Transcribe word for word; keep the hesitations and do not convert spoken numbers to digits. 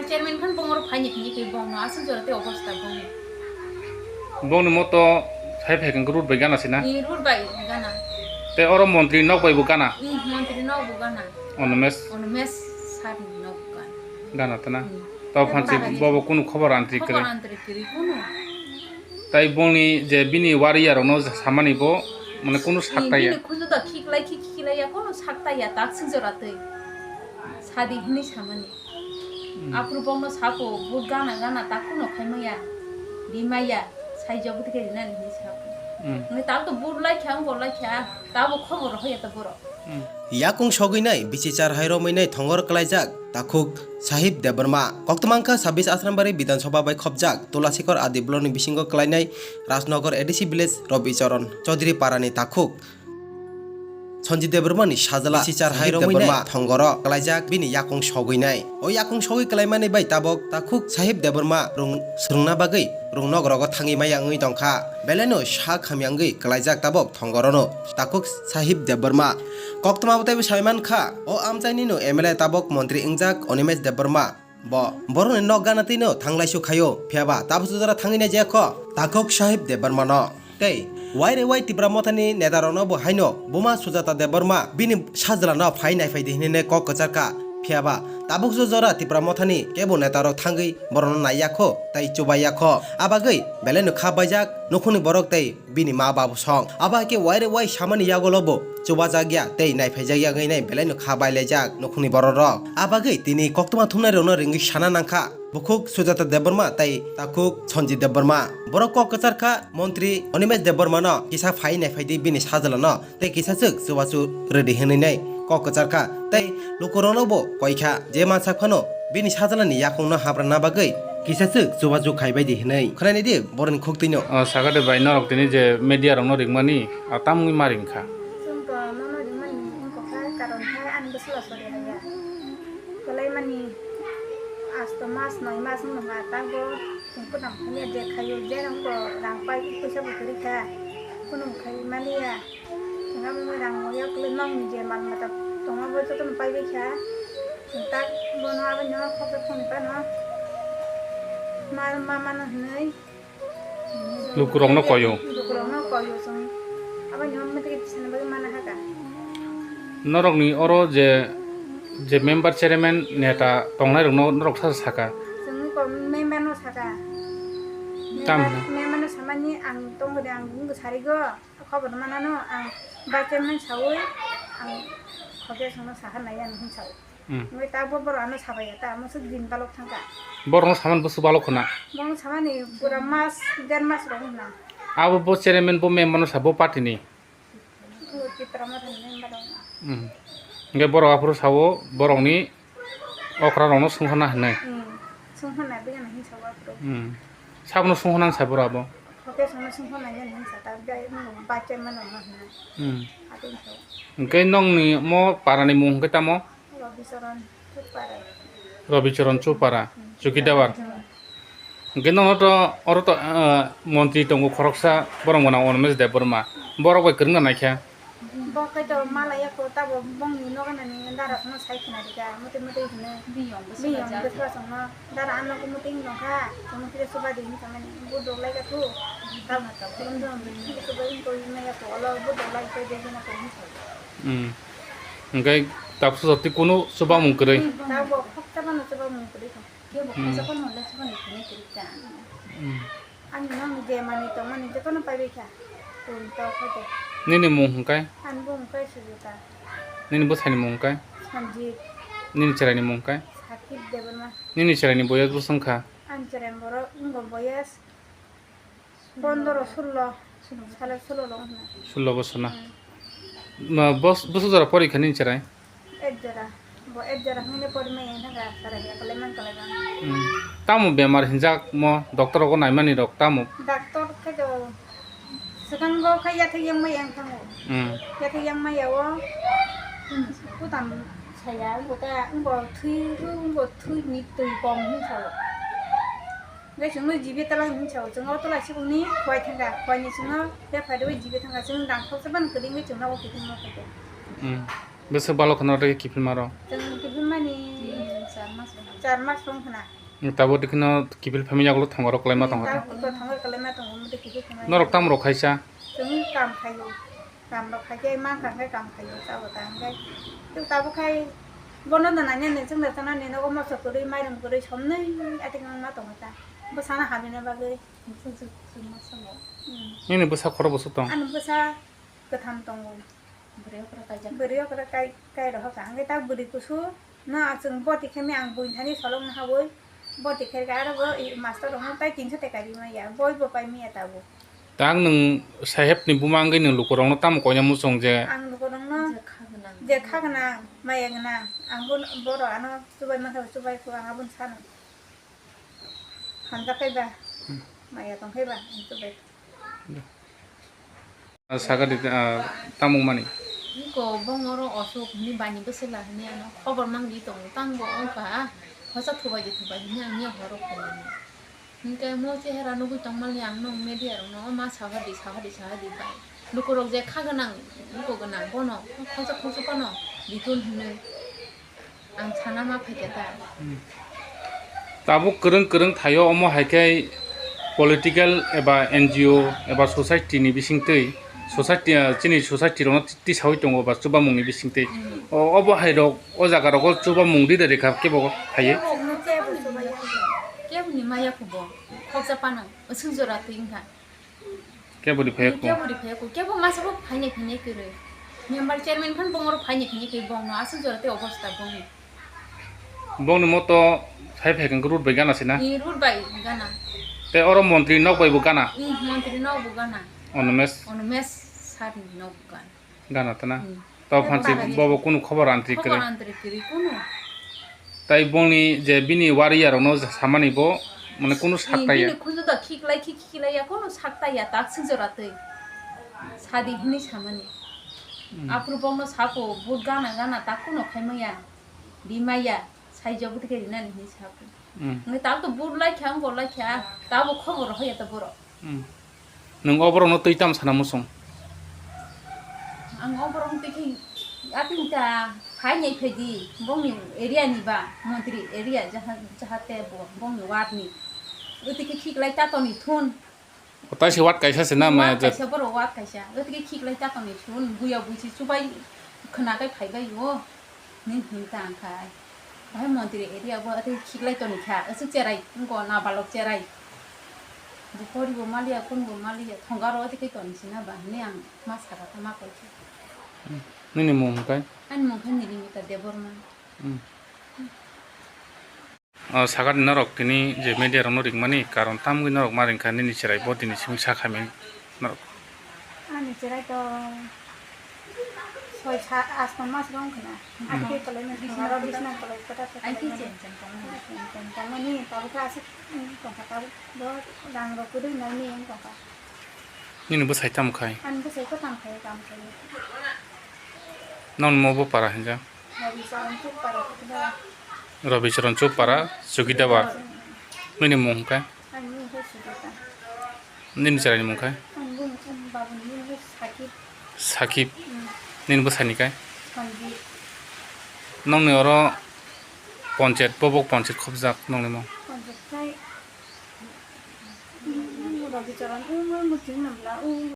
Chairman khan bongor phaini phini khe bongno aswk jora tei obostha bongni. Bongni moto sai phai khe road bai gana sina. Ni road bai gana. Tei oro montri nok bai bo gana. Ni montri nok bo gana. Onomesh. Onomesh sir ni nok bo gana. Gana tana. Hmm. To phansi bobo kunu khobor antri kre. Khobor antri kre kunu. Tai bongni je bini warrior rokno samani bo mane kunu saktaya. Bini khujo da khiklai khik khiklai ya kunu saktaya tak sing jora tei. Sadi hini samani. Hmm. Aphuru bongno sako, but gana gana takhukno khaimaya, rimaya, saijak bwtwi khe rinani hinwi sako. Hmm. Hwnwi tabuk to but laikha, wng bo laikha, tabuk khobor hoya to borok. Hmm. Yakung sogwinai, bisi char hai romwinai thongor kwlaijak takhuk Sahib Debbarma. Koktwmangkha sabis Asrambari Bidhan Sabha bai khopjak Tulasikor Adi block ni bisingo kwlainai Rajnagar A D C village Robi Charan Chaudhary Parani takhuk. Sanjit Debbarma ni sajla bisi char hai romwi nai thongoro kwlaijak bini yakung sogwi nai. O yakung sogwi kwlaimani bai tabok takhuk Sahib Debbarma rung swrwngna bagwi rungnogrogo thangwi maya wngwi tongkha. Belaino sak hamya wngwi kwlaijak tabok thongorono takhuk Sahib Debbarma. Koktwma bo teibo sai mankha, o amchainino M L A tabok montri wngjak Animesh Debbarma. Bo borokni nok gana twino thanglaisu khaio, phiyaba tabukso jora thangwi nai jaya kho takhuk Sahib Debbarmano. Tei waire wai Tipra Mothani netarokno bo haino buma Sujata Debbarma bini sajlano phai naiphai di hinwi kok kwcharkha, phiyaba tabukso jora Tipra Mothani kebo netarok thangwi borokno naiya kho tei chubaiya kho. Abagwi belaino kha baijak nukhungni borok tei bini ma babu song. Abo hai khe waire wai samani yagulo bo chubajak ya tei naiphai jak ya wngwi nai belaino kha bailaijak nukhungni borok rok. Abagwi tini koktwma thumnai rokno ringwi sana nangkha bukhuk Sujata Debbarma tei takhuk Sanjit Debbarma. Borok kok kwchar kha montri Animesh Debbarma no kisa phai naiphai di bini sajla no tei kisa swk chubachu rwdi hinwi nai kok kwchar kha tei lukurokno bo koi kha je mansak phano bini sajlani yakungno habrana bagwi kisa swk chubachu khaibai di hinwi khwnani di borokni khuk twino. O, sakha de bai, norok tini je media rokno ringmani, a, tamungni ma ringkha? Chwng to nono ringmani wngkha, karon khe ani bwsla sori haiya. Kwlaimani asto mas noi mas wngkha, tabo chwng kwdam phani je khaio, je wngkha rang pai puisa bo kwrwi kha, kunu khai maliya. Wngkha bini rang moya kwlwi nokni je mal mata tongma bo jotono paibai kha. Chwng tak bono abono khopjak thangwi phano ma, ma mano hinwi. Lukurokno koyo. Lukurokno koyo chwng. Abono mete khe tisani bagwi mana haka. Norokni oro je, je member, chairman, neta tongnairokno norok sa saka? Chwng ko member no saka. Tam member, hwnwi? Member no samani ang tongkha de, ang bini bwsari go. Khobor manano ang vice chairman saui ang khoroksa songno saha nai ano hinwi sao. Hmm. Wngwi ta bo borok ano sabai ya ta, mosok din balok thangkha. Borokno saman bwswk balok khna? Borokno samani pura mas, der mas rok wngkha. Abo bo chairman bo member no sa bo party ni? O Tipra Motha ni member rok. Hmm. Hingke borok aphuru sao borokni okra rokno songkhorna hinwi. Hmm. Songkhorna bini hinwi sao aphuru. Hmm. Sabono songkhorna hinwi sa borok abo? Khoroksa songno songkhorna hinwi sa ta, bai, hmm, vice chairman rokno hinwi. Hmm. Abo hinwi sao. Hingke nongni mo parani mung hingke tamo? Robicharan Chupara. Robicharan Chupara, hmm, Chowkidar. Hmm. Hingke nono to, oro to, ah, montri tongo khoroksa, borok mwnang Animesh Debbarma. Borok bai kwrwngna naikha. Bo khe to malaya ko tabo bongni nogo nani dara phano sai khna rika, mote mote hino. Biyong bwswk biyong bwswk chwngno dara ano ko mote hino kha, chwngno kisa chuba di hinwi tongmani, bo dok lai kha thu. Tamo to, chwng dong, kisa chuba wng koi maya ko, olo bo dok lai kha de hino ko hinwi sao. Hmm. Hingke tabukso jotoni kunu chubamung kwrwi? Hmm, tabuk khoksa phano chubamung kwrwi kha. Kebo, hmm, khoksa phano hwnle chubamung kwrwi kwrwi kha. Hmm. Ani nang je manwi tongmani jotono paibai kha. Tun to kha de. Nini mung hingke? Ani mung hingke Sujata. Nini bwsani mung hingke? Sanjit. Nini chwraini mung hingke? Sakib Debbarma. Nini chwraini boyes bwswk wngkha? Ani chwraini borok wngkha boyes Pondro, sullo, sale sullo lo wngkha. Sullo bosor na? Hmm. Ma, bos-, bosor jora porikha nini chwrai? Ek jora. Bo ek jora hwnle porimai wngkha, chwrai ya kwlai man kwlai ba. Hmm. Tamo bemar hinjak mo, doctor rogo naimani rok tamo? Doctor khe do swkang bo khe yathek yang mai yang thango. Hmm. Yathek yang mai ya o. Kutam saya, bo ta, bo thui, bo thui ni twi kong hin sao. Hingke chwngno jibe tala hinwi sao, chwng o tola sibukni khowai thangkha, khowaini chwngno bepari bai jibe thangkha, chwng rang khoksa phano kwrwi wngwi chwngno o kiphilma phaikha. Hmm. Bwswk balok khwna tei kiphilma rw? Chwng kiphilmani, hmm, Char mas wng khna. Tabuk dikhe no kiphil phaimani yagulo thongaro kwlaima tongkha. Tabuk thongaro kwlaima tongo, mode kiphil phaimani. Norok tamo rok khaisa? Chwng kam khaio. Kam rok khaikhe mankha khe kam khaio, chao ta hwnkhe. Tei tabuk khai bono da nanya ni chwngno chana ni nogo moso kwrwi, mairum kwrwi, somnwi atik wngma tongo ta. Bwsano hamina bagwi. Nini bwsa khoro bwswk tong? Ani bwsa kwtham tongo. Bwrwi okra kaijak. Bwrwi okra kai, kai rohor ka. Hwnkhe ta bwrwi kusu no, ah, chwng boti khe mi ang buini thani solong no hawi. Boti khe aro bo i master rok no tai tinso teka ri maya. Boi bo pai maya tabuk. Ta ang nwng saheb ni buma wngwi nwng lukurok no tamo koina muchung je? Ang lukurok no je kha gwnang, je kha gwnang, maya gwnang. Ang bo, borok ano chubai mankha, chubai kho ang aboni sano. Hamjak khe ba? Hmm. Maya tong khe ba? Ang chubai. Ah, sakha di, ah, tamo wngmani? Iko bongoro osuk hwnwi bani bwswla hwnwi ano khobor mangwi tongo, tangbo wngkha, hosa thubai di thubai hwnwi ang ya horo phunukgo. Hinkhe mo chehera nugwi tongmani ang nwng media rokno o ma saha di, saha di, saha di bai. Lukurok je kha gwnang, luku gwnang bono khoksa khoksa phano ditun hwnwi. Ang sana ma phaikha ta. Hmm. Tabuk kwrwng kwrwng thaio, omo hai khe political eba N G O eba society ni bisingtwi, society, ah, chini society rokno tisaui tongo ba chubamung ni bisingtwi. Hmm. O, obo hai rok o jaga rogo chubamung rida rikha kebo phaiwi. Kebo ni maya khubo khoksa phano aswk jora twi wngkha. Kebo ri phaiya kho? Kebo ri phaiya kho, kebo masa bo phainai phainai kwrwi. Member chairman phan bongoro phainai phainai kwrwi, bongno aswk jora tei obosta bongni. Bongni moto phai phai khe road bai gana sina? Ni road bai gana. Tei oro montri nok bai bo gana? Ni montri nok bo gana. Onomesh? Onomesh sir ni nok bo gana. Gana tana. Hmm. Tao phansi bobo kunu khobor antri kwrwi. Khobor antri kwrwi kunu. Tai bongni je bini warrior rokno samani bo mane kunu sak taiya. Bini khunju da khiklai khi khiklai ya kunu sak taiya tak sing jora twi. Sadi hini samani. Hmm. Aphuru bongno sako but gana gana tak kunu khaimaya. Dimaya. Sai jobo tike rinani hini sako. Hmm. Ngi tal to but lai kha, ngo lai kha. Tabo khobor hoya to borok. Hmm. Nwng o borokno twi tamo sana muchung? Ang o borokno twi khe ating ta phainai phaidi, bongni area ni ba, montri area jaha-, jahate bo, bongni ward ni. Wtwi khe khiklai tatoni thun. O taise ward kaisa se na maya jat? Ward kaisa, borok ward kaisa. Wtwi khe khiklai tatoni thun, buya buisi chubai khwna kai phaibai o. Ni hwn ta ang khai. Bahai montri area bo atwi khiklai toni kha. Aswk cherai, wngko nabalok cherai. Bo pori bo maliya, kun bo maliya, thongaro atwi khe toni sina ba hwnwi ang ma saka ta ma koi khe. Hmm. Nini mung hwn kai? Ani mung khe Nilimita Debbarma. Hmm. O sakani norok tini je media rokno ringmani karon tamgwi norok ma ringkha nini cherai bo tini simi sakha mani norok. Ani cherai to soi sa, asto mas rong khna. Hmm. Atke kolai na thangaro bisna kolai kota kota. Ai ki chen chen tong. Chen chen tong ni tabuk aswk tongkha tabuk bo rang rok kwrwi nai ni tongkha. Nini bwsai tamo khai? Ani bwsai ko tamo khai, tamo khai. Nong mo bo para hinja? Rabi Charan Chupara. Rabi Charan Chupara, Chowkidar. Nini mung hwnkhe? Ani mung khe Sujata. Nini chwraini mung khe? Ani mung, ani babuni mung khe Sakib. Sakib. Hmm. Nini bwsani khe? Sanjib. Nongni oro ponchayat, bobok ponchayat khobjak nongni mung? Ponchayat khai, hmm, Rabi Charan, hmm, hmm, muchung nambla, hmm.